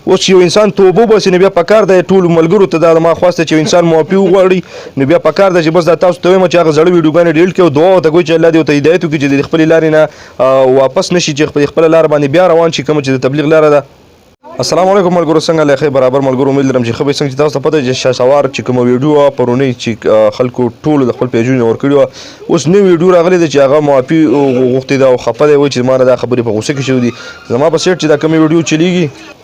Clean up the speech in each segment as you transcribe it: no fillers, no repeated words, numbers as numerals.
اوس چې یو انسان توبه وباسي نو بیا پکار دی ټولو ملګرو ته دا ما خواسته چې انسان معافي وغواړي، نو بیا پکار ده چې بس دا تاسو ته وایم چې هغه زړه ویډیوګانې ډیلیټ کړئ او دعا ورته کوئ چې الله دې ورته هدایت وکړي چې د خپلې لارې نه واپس نشي، چې خپله لاره باندې بیا روان شي کومه چې د تبلیغ لاره ده. السلام علیکم ملګرو، څنګه لخي برابر ملګرو، امید لرم چې خبرې څنګه چې تاسو ته پته چې شاسوار چې کوم ویډیو پرونی چې خلکو ټولو د خپل پیجونو ورکړي وه، اوس نوې ویډیو راغلې ده چې هغه معافي غوښتې ده او خفه دی، وایي چې ما نه دا خبرې په غوسه کې شوې دي. زما په سیټ چې دا کومې ویډیو چلیږي،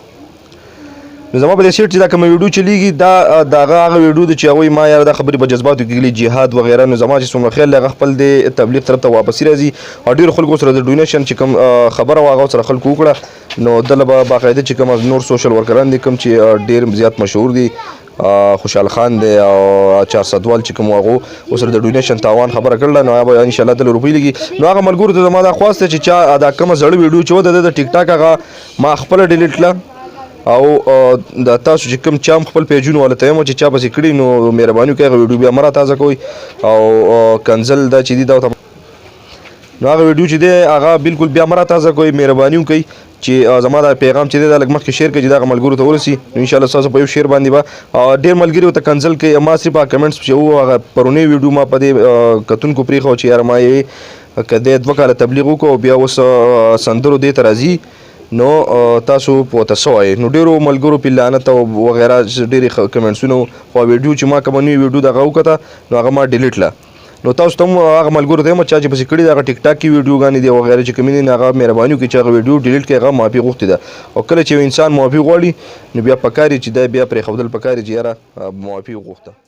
نو زما په دې سیټ چې دا کومه ویډیو چلیږي دا دغه هغه ویډیو ده چې هغوی ما یاره دا خبرې په جذباتو کې کړي، جهاد وغیره. نو زما چې څومره خیال دی هغه خپل دې تبلیغ طرف ته واپسي راځي او ډېرو خلکو سره د ډونیشن چې کوم خبره وه هغه سره خلکو وکړه. نو دله به باقاعده چې کوم نور سوشل ورکران دي کوم چې ډېر زیات مشهور دي، خوشحال خان دی او چارسدوال چې کوم هغو ورسره د ډونیشن تاوان خبره کړله، نو هغه به انشاءالله دله روپۍ لګي. نو هغه ملګرو ته زما دا خواست دی چې چا دا کومه زړه ویډیو چې وه د ده د ټیک ټاک هغه ما خپله ډیلیټ کړه او دا تاسو چې کوم چا هم خپل پیجونو والا ته یم چې چا پسې کړي، نو مهرباني وکړئ هغه ویډیو بیا مه راتازه کوئ او کنځل دا چې دي دا ورته نو هغه ویډیو چې دی هغه بالکل بیا مه راتازه کوئ. مهرباني وکړئ چې زما دا پیغام چې دی دا لږ مخکې شیر کړئ چې دغه ملګرو ته ورسي. نو انشاءالله ستاسو په یو شیر باندې به ډېر ملګري ورته کنځل کوي. ما صرف هغه کمنټس چې وو هغه پرونۍ ویډیو ما په دې کتونکو پرېښوه چې یاره ما یې که دی 2 کاله تبلیغ وکړو او بیا اوس سندرو دې ته راځي، نو تاسو په ورته څه وایئ؟ نو ډېرو ملګرو پې لعنت او وغیره ډېرې کمنټسونه وو، خو ویډیو چې ما کومه نوې ویډیو دغه وکته نو هغه ما ډیلیټ کړه. نو تاسو ته هم هغه ملګرو ته هم چا چې پسې کړي دغه ټیک ټاک کې ویډیوګانې دي او وغیره چې کومې دي، نو هغه مهرباني وکړي چې هغه ویډیو ډیلیټ کړي، هغه معافي غوښتې ده. او کله چې یو انسان معافي غواړي نو بیا پکار چې دا بیا پرېښودل پکار چې یاره معافي وغوښته.